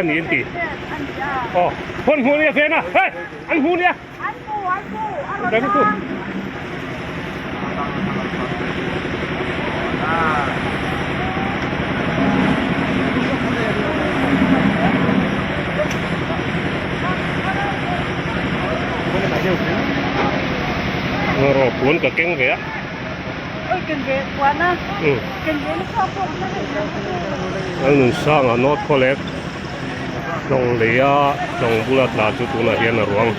kha ni an ti. Aw, khawn hmu nia Vena, hei, an hmu nia. An hmu. Rawh puan ka keng ve a. Lalnunsanga North Khawlek tlawng leia tlawng bula tla chu tunah hian a ruang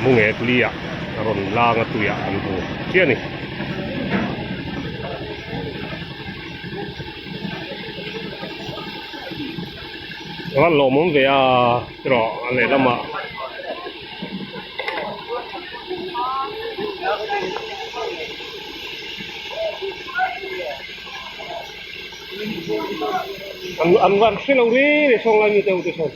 mungek liah a rawn lang a tuiah an hmu chiah a ni. A van lawmawm ve a erawh a lehlamah. An an van hre lo reng reng sawn lai mite ho te sawn.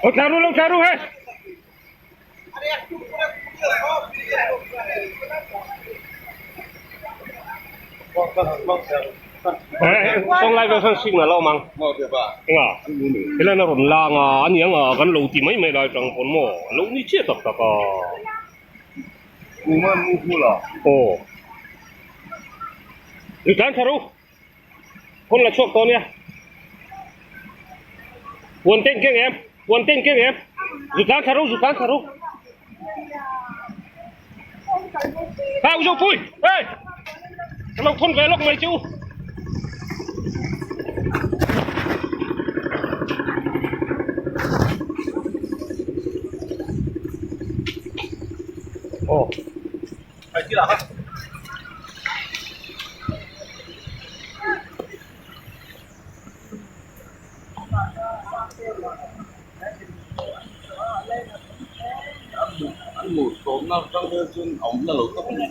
Lo thla ru lo thla ru hei. Sawng lai vel sawn signal a awm ang. Enga helai a rawn lang a a ni ang a kan lo ti mai mai lai tang pawn maw a lo ni chiah tak tak a. Aw. Ri tlan thla ru. Phone la chhuak tawh nia. Puan ten keng em? Puan ten keng em? Zu tlan thla ru, zu tlan thla ru. Ha, u zo pui. Hey. Ka lo thon ve lawk mai chu. Oh.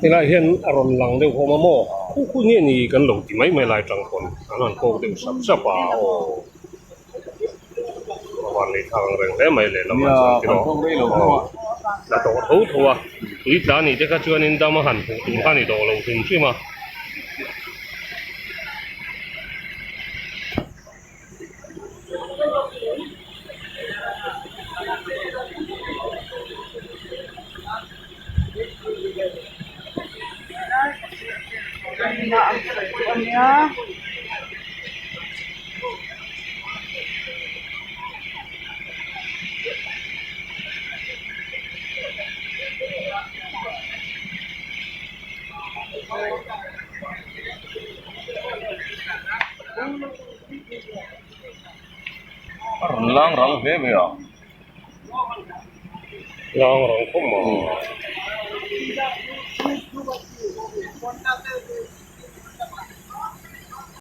Helai hian a rawn lang deuh hlawm a maw khu khu nge ni kan lo ti mai mai lai tang pawn an han kawk deuh sap sap a aw a van lei thak ang reng hle mai lehlamah chuan tiraw aw la tawh tho tho a tui tla ni te kha chuanin dam a han hmuh tur kha a ni tawh lo hrim hrim a. A rawn lang rang hle mai a. Lang rang khawp mai.